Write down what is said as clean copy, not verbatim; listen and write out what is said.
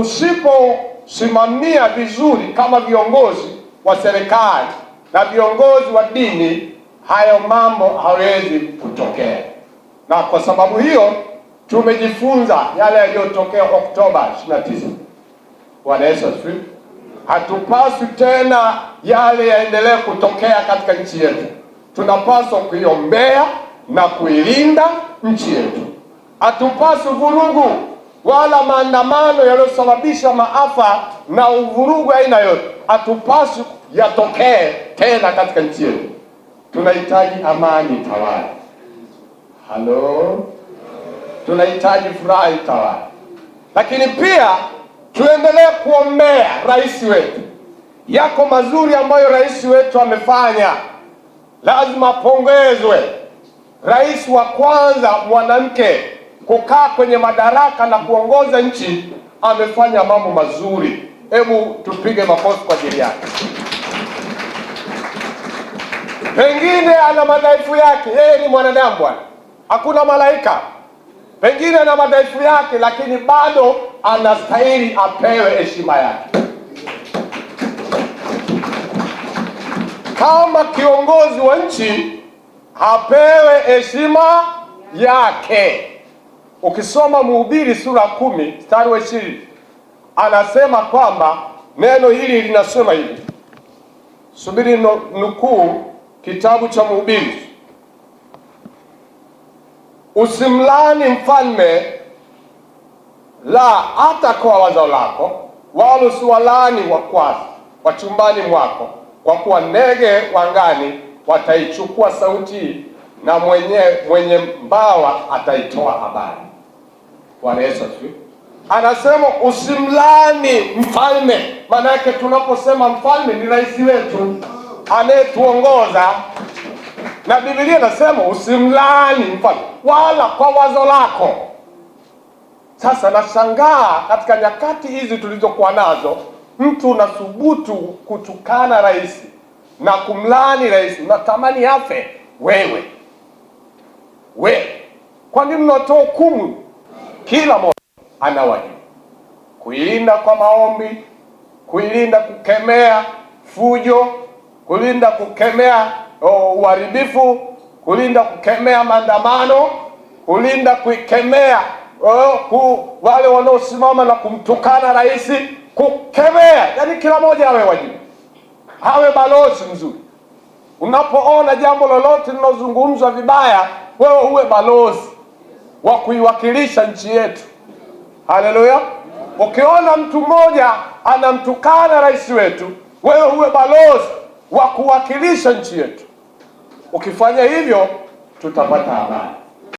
Usiposimamia vizuri kama viongozi wa serikali na viongozi wa dini, hayo mambo hawezi kutokea. Na kwa sababu hiyo tumejifunza yale yaliyotokea Oktoba 29. Bwana Yesu asifiwe. Hatupaswi tena yale yaendelee kutokea katika nchi yetu. Tunapaswa kuiombea na kuilinda nchi yetu. Hatupaswi vurugu wala maandamano yaliyosababisha maafa na uvurugu aina yote, hatupaswi yatokee tena katika nchi yetu. Tunahitaji amani tawala. Halo, tunahitaji furaha itawale, lakini pia tuendelee kuombea rais wetu. Yako mazuri ambayo rais wetu amefanya, lazima apongezwe. Rais wa kwanza mwanamke kukaa kwenye madaraka na kuongoza nchi, amefanya mambo mazuri. Hebu tupige makofi kwa ajili yake. Pengine ana madhaifu yake, yeye ni mwanadamu bwana, hakuna malaika. Pengine ana madhaifu yake, lakini bado anastahili apewe heshima yake. Kama kiongozi wa nchi apewe heshima yake. Ukisoma Mhubiri sura 10 mstari wa 20 anasema kwamba neno hili linasema hivi. Subiri nukuu kitabu cha Mhubiri. Usimlani mfalme, la hata kwa wazo lako, wala usiwalaani wakwasi wa chumbani mwako, kwa kuwa ndege wangani wataichukua sauti na mwenye mbawa ataitoa habari. Bwana Yesu asifiwe. Anasema usimlani mfalme. Maana yake tunaposema mfalme ni rais wetu anayetuongoza, na Biblia inasema usimlani mfalme wala kwa wazo lako. Sasa nashangaa katika nyakati hizi tulizokuwa nazo, mtu unathubutu kutukana rais na kumlani rais, unatamani afe wewe. We, kwa nini unatoa hukumu? Kila mmoja ana wajibu kuilinda kwa maombi, kuilinda kukemea fujo, kulinda kukemea uharibifu, kulinda kukemea maandamano, kulinda kuikemea wale wanaosimama na kumtukana rais, kukemea. Yaani kila mmoja awe wajibu, awe balozi mzuri. Unapoona jambo lolote linalozungumzwa vibaya, wewe uwe balozi wa kuiwakilisha nchi yetu. Haleluya! Ukiona mtu mmoja anamtukana rais wetu, wewe uwe balozi wa kuwakilisha nchi yetu. Ukifanya hivyo, tutapata amani.